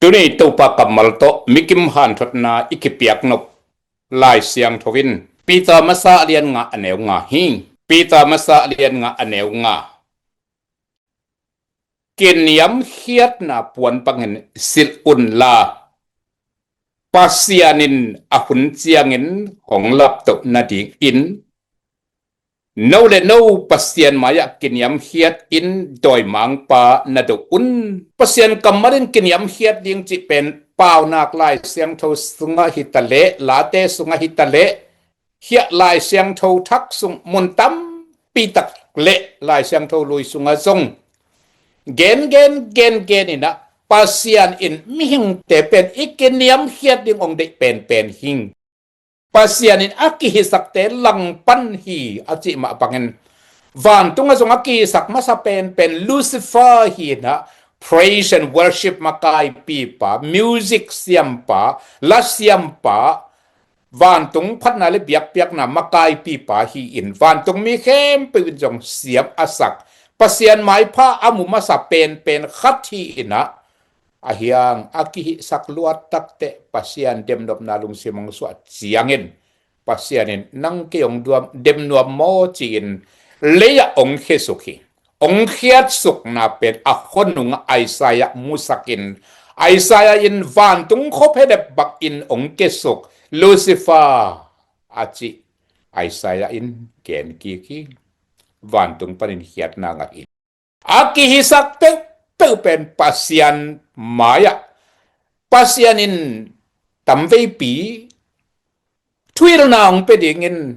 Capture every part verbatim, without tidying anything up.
Tuni Topa kammal tawh mikim hanthotna i kipiak nop Lai Siangtho in Peter masa a lian nga a neu nga hi. Peter masa a lian nga a neu nga. Kiniamkhiatna puan bangin silh unla, Pasian in a hun ciangin hong laptoh nadingin no le no Pasian mai-ah kiniamkhiat in dawimangpa na do un. Pasian kammal in kiniamkhiat ding cih pen Paunak Lai Siangtho sungah hi ta leh, Late sungah hi ta leh, hiah Lai Siangtho thak sung mun tampi tak le Lai Siangtho lui sungah zong gen gen gen gen inah Pasian in mihingte pen i kiniamkhiat ding ong deih penpen hing. Pasian in a kihisakte langpan hi a cih mah bangin vantungah zong a kihisak masa penpen Lucifer hi inah praise and worship makaipipa, music siampa, la siampa, vantung phatna le biakpiakna makaipipa hi-in vantung mi khempeuh in zong siam a sak Pasian maipha a mu masa penpen khat hi inah, a hiang a kihihsak luat takteh Pasian demnopna lungsim hong suah ciangin Pasian in nang kei hong duam demnuam maw ci-in lei-ah hong khesuk hi. Hong khiatsukna pen a khonungah Isaiah musakin Isaiah in vantung khop hedep bakin hong kesuk Lucifer a cih Isaiah in gen kik hi. Vantung panin khiatna ngah hi. A kihisak peuhpeuh pen Pasian mai-ah Pasian in tamveipi thuhilhna hong pia dingin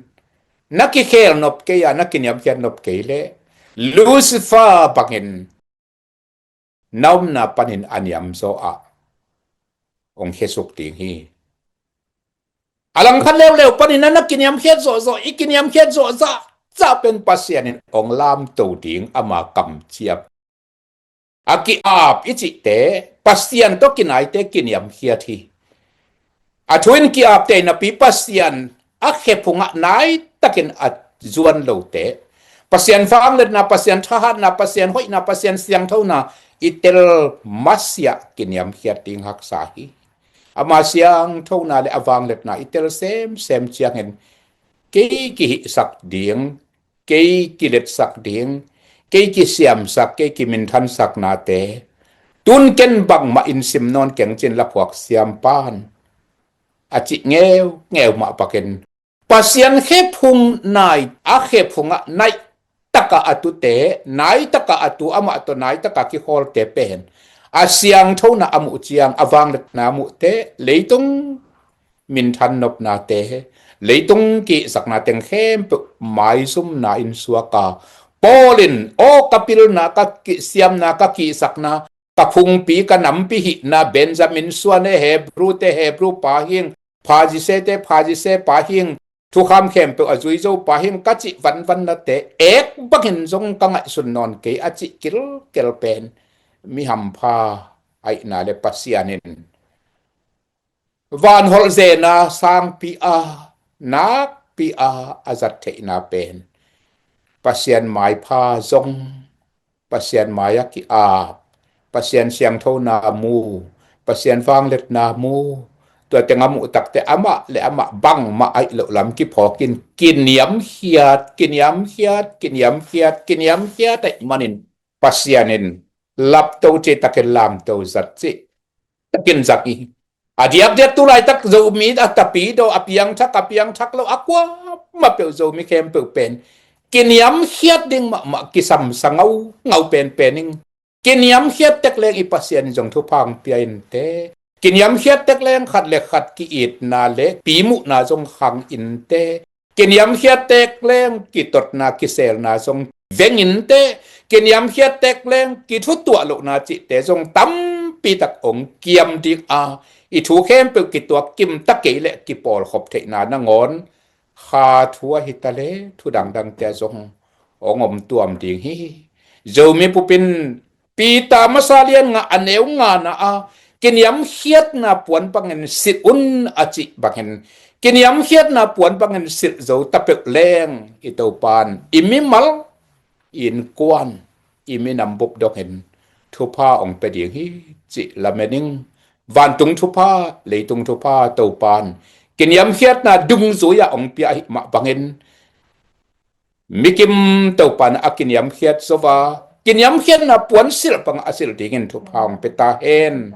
na kikhel nop kei a, na kiniamkhiat nop kei leh Lucifer bangin na omna panin a niamzaw ah hong khesuk ding hi. A langkhat leuleu panin na kiniamkhiat zawhzawh, i kiniamkhiat zawhzah zah pen Pasian in hong lamto ding ama kamciam. A ki-ap i cihte Pasian tawh kinaite kiniamkhiat hi. A thu in ki-apte napi Pasian a khephungah naitakin a zuan lote, Pasian vangliatna, Pasian thahatna, Pasian hoihna, Pasian siangthona i tel masiah kiniamkhiat ding haksa hi. Ama siangthona le a vangliatna i tel semsem ciangin kei kihihsak ding, kei kiletsak ding, kei kisiamsak, kei kiminthangsak nate tun ken bangmah in sim nawn keng cin laphuak siampan a cih ngeungeu mah pakin Pasian khephung nai a khephungah naitaka a tute, naitaka a tu amah tawh naitaka kikhawlte pen a siangthona a muh ciang a vangliatna a muhte leitung minthan nopnate, leitung kihsakna teng khempeuh maizumna in suaka Paul in aw ka pilna, ka kisiamna, ka kihsakna, ka phungpi, ka nampi hihna, Benjamin suan e, Hebru te Hebru pa hing, Pharisee te Pharisee pa hing, thukham khempeuh a zui zo pa hing ka cih vanvannate ek bangin zong ka ngaihsun nawn kei a cih kilkel pen mi hampha ahihna le Pasian in vanholh zena sangpi a nakpi a a zat theihna pen Pasian maipha zong, Pasian mai-ah ki-ap, Pasian siangthona mu, Pasian vangliatna mu, tua teng a muh takte amah le amah bangmah aih loh lam kiphawkin kiniamkhiat, kiniamkhiat, kiniamkhiat, kiniamkhiat aih manin Pasian in lapto cih takin lamto zat cih takin zak hi. A diakdiak tu laitak Zomi a tapidaw, a piangthak, a piangthak lo, a kuamah peuh Zomi khempeuh pen kiniamkhiat ding mahmah kisamsa ngaungau penpen ing. Kiniamkhiat tek leng i Pasian in zong thupha hong pia inte. Kiniamkhiat tek leng khat le khat ki-itna le pimuhna zong khang inte. Kiniamkhiat tek leng kitotna kiselna zong veng inte. Kiniamkhiat tek leng kithutuah lohna cihte zong tampi tak hong kiam ding a, i thu khempeuh kituak kimta kei le kipawlkhop theihna nangawn kha thu ahi ta le thu dangdangte zong hong om tuam ding hi. Zomi pupin Peter masa lian nga a neu ngana a kiniamkhiatna puan bangin silh un a cih bangin, kiniamkhiatna puan bangin silh zo ta peuh leng i Topan i mimal, i innkuan, i minam bup dongin thupha hong pia ding hi cih lamen ing. Vantung thupha, leitung thupha Topa'n kiniamkhiatna dungzui-ah hong pia ahih mah bangin, mikim Topa'n a kiniamkhiat zo a, kiniamkhiatna puansilh bangah a silh dingin thupha hong pia ta hen.